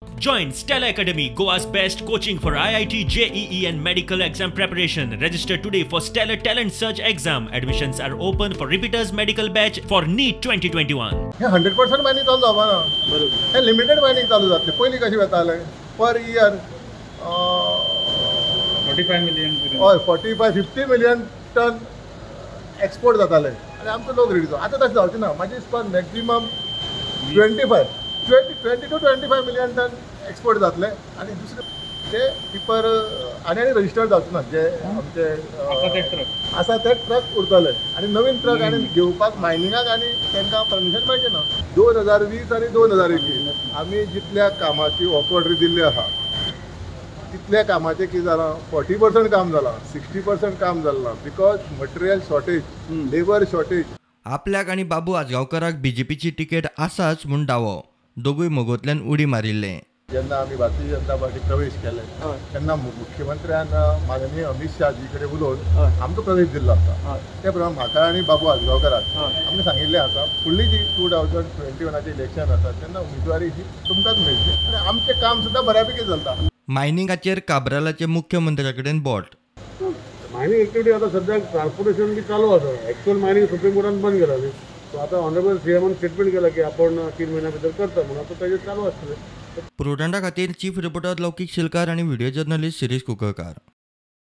Join Stella Academy, Goa's best coaching for IIT, JEE and medical exam preparation. Register today for Stellar Talent Search exam. Admissions are open for repeaters medical batch for NEET 2021. हे 100% mining चालू जावपा ना, हे limited mining चालू जातलें. पयलीं कशें वतालें पर इयर 45 मिलियन, हय 45-50 मिलियन टन एक्सपोर्ट जाताले आनी आमचो लोक रेडी जाता. आतां तशें जावचें ना. म्हाजे हिसपान maximum 20 to 25 million ton export जातले आनी दुसरे ते टिपर आनी आनी रजिस्टर्ड जावचे ना, जे आमचे आसा ते ट्रक उरतले आनी नवीन ट्रक आनी घेवपाक मायनिंगाक आनी तांकां परमिशन मेळचें ना. 2020 आनी 2021 आमी जितल्या कामाची वर्क ऑर्डर दिल्ली आसा तितल्या कामाचें कितें जालां, 40% काम जालां, 60% काम जालें ना, because material shortage, labour shortage. आपल्याक आनी बाबू आजगांवकाराक बीजेपीची तिकेट आसाच म्हूण दावो, दोगूय मोगोंतल्यान उडी मारिल्ले. जेन्ना आमी भारतीय जनता पार्टी प्रवेश केले तेन्ना मुख्यमंत्र्यान माननीय अमित शहाजी कडेन उलोवन आमकां प्रवेश दिल्लो आसा. त्या प्रमाणे म्हाका आनी बाबू आजगांवकाराक आमकां सांगिल्लें आसा फुडली जी 2021 इलेक्शन आसा तेन्ना उमेदवारी ही तुमकांच मेळटली आनी आमचें काम सुद्दां बऱ्या पैकी चलता. मायनिंगाचेर काब्रालाचे मुख्यमंत्र्या कडेन बोट. मायनिंग एक्टिविटी आतां सद्याक ट्रान्सपोर्टेशन बी चालू आसा. एक्चुअल मायनिंग सुप्रीम कोर्टान बंद केला न्ही, सो आतां ऑनरेबल सीएमान स्टेटमेंट केला की आपण 3 म्हयन्या भितर करता म्हणून, आतां ताजेर चालू आसतलें. प्रुडंटा खातीर चीफ रिपोर्टर लौकीक शिलकार आनी व्हिडिओ जर्नलिस्ट शिरीष कुंकळकार.